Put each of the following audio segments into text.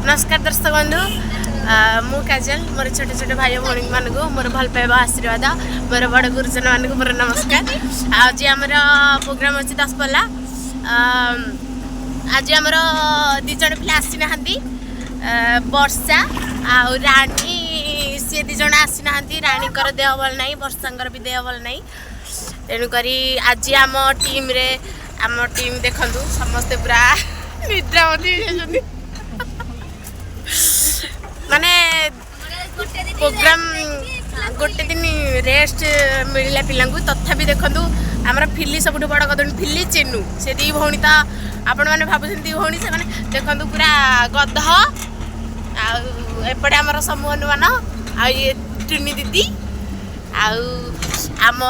ନମସ୍କାର ଦର୍ଶକ ବନ୍ଧୁ, ମୁଁ କାଜଲ। ମୋର ଛୋଟ ଛୋଟ ଭାଇ ଭଉଣୀମାନଙ୍କୁ ମୋର ଭଲ ପାଇବା, ଆଶୀର୍ବାଦ। ମୋର ବଡ଼ ଗୁରୁଜନମାନଙ୍କୁ ମୋର ନମସ୍କାର। ଆଜି ଆମର ପ୍ରୋଗ୍ରାମ ଅଛି ଦଶପଲ୍ଲା। ଆଜି ଆମର ଦୁଇ ଜଣ ପିଲା ଆସିନାହାନ୍ତି, ବର୍ଷା ଆଉ ରାଣୀ। ସିଏ ଦୁଇ ଜଣ ଆସିନାହାନ୍ତି। ରାଣୀଙ୍କର ଦେହ ଭଲ ନାହିଁ, ବର୍ଷାଙ୍କର ବି ଦେହ ଭଲ ନାହିଁ। ତେଣୁକରି ଆଜି ଆମ ଟିମ୍ରେ, ଆମ ଟିମ୍ ଦେଖନ୍ତୁ, ସମସ୍ତେ ପୁରା ନିଦ୍ରାବତୀ ହେଇଯାଇଛନ୍ତି। ମାନେ ପ୍ରୋଗ୍ରାମ ଗୋଟେ ଦିନ ରେଷ୍ଟ ମିଳିଲା ପିଲାଙ୍କୁ, ତଥାପି ଦେଖନ୍ତୁ, ଆମର ଫିଲି ସବୁଠୁ ବଡ଼ ଗଧୁଣୀ। ଫିଲି, ଚିନୁ, ସେ ଦୁଇ ଭଉଣୀ ତ ଆପଣମାନେ ଭାବୁଛନ୍ତି ଦୁଇ ଭଉଣୀ, ସେମାନେ ଦେଖନ୍ତୁ ପୁରା ଗଧ। ଆଉ ଏପଟେ ଆମର ସମୂହ ହନୁମାନ, ଆଉ ଇଏ ଟୁନି ଦିଦି। ଆଉ ଆମ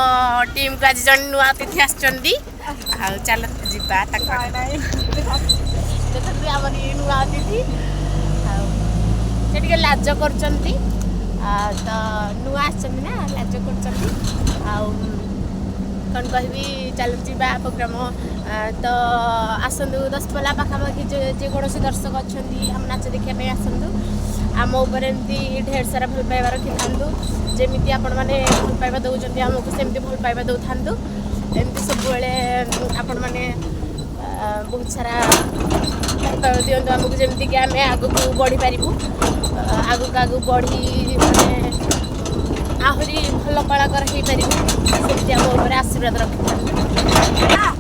ଟିମ୍କୁ ଆଜି ଜଣେ ନୂଆ ଅତିଥି ଆସିଛନ୍ତି। ଆଉ ଚାଲନ୍ତୁ ଯିବା ତାଙ୍କ। ଦେଖନ୍ତୁ, ଆମର ଇଏ ନୂଆ ଅତିଥି। ଆଉ ସେ ଟିକେ ଲାଜ କରୁଛନ୍ତି, ତ ନୂଆ ଆସିଛନ୍ତି ନା, ଲାଜ କରୁଛନ୍ତି। ଆଉ କ'ଣ କହିବି, ଚାଲନ୍ତୁ ଯିବା ପ୍ରୋଗ୍ରାମ। ତ ଆସନ୍ତୁ, ଦଶପଲ୍ଲା ପାଖାପାଖି ଯେକୌଣସି ଦର୍ଶକ ଅଛନ୍ତି, ଆମ ନାଚ ଦେଖିବା ପାଇଁ ଆସନ୍ତୁ। ଆମ ଉପରେ ଏମିତି ଢେର ସାରା ଭଲ ପାଇବା ରଖିଥାନ୍ତୁ। ଯେମିତି ଆପଣମାନେ ଭଲ ପାଇବା ଦେଉଛନ୍ତି ଆମକୁ, ସେମିତି ଭଲ ପାଇବା ଦେଉଥାନ୍ତୁ। ଏମିତି ସବୁବେଳେ ଆପଣମାନେ ବହୁତ ସାରା ଭଲ ପାଇବା ଦିଅନ୍ତୁ ଆମକୁ, ଯେମିତିକି ଆମେ ଆଗକୁ ବଢ଼ିପାରିବୁ। ଆଗକୁ ଆଗକୁ ବଢ଼ି ମାନେ ଆହୁରି ଭଲ କଳାକାର ହେଇପାରିବୁ, ସେମିତି ଆମ ଉପରେ ଆଶୀର୍ବାଦ ରଖିଥାନ୍ତୁ।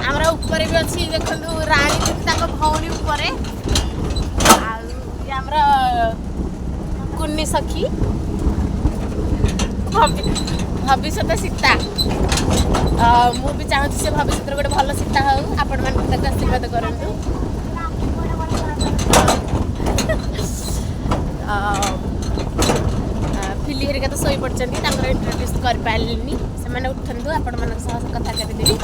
ଆମର ଉପରେ ବି ଅଛି, ଦେଖନ୍ତୁ, ରାଣୀ ଦିଦି ତାଙ୍କ ଭଉଣୀ ଉପରେ। ଆଉ ଇଏ ଆମର କୁନି ସଖୀ, ଭବିଷ୍ୟତ ସୀତା। ମୁଁ ବି ଚାହୁଁଛି ସେ ଭବିଷ୍ୟତରେ ଗୋଟେ ଭଲ ସୀତା ହଉ। ଆପଣମାନେ ତାକୁ ଆଶୀର୍ବାଦ କରନ୍ତୁ। ଫିଲି ହେରିକା ତ ଶୋଇପଡ଼ିଛନ୍ତି, ତାଙ୍କର ଇଣ୍ଟ୍ରୋଡ୍ୟୁସ୍ କରିପାରିଲିନି। ସେମାନେ ଉଠନ୍ତୁ, ଆପଣମାନଙ୍କ ସହ କଥା କରିଦେବି।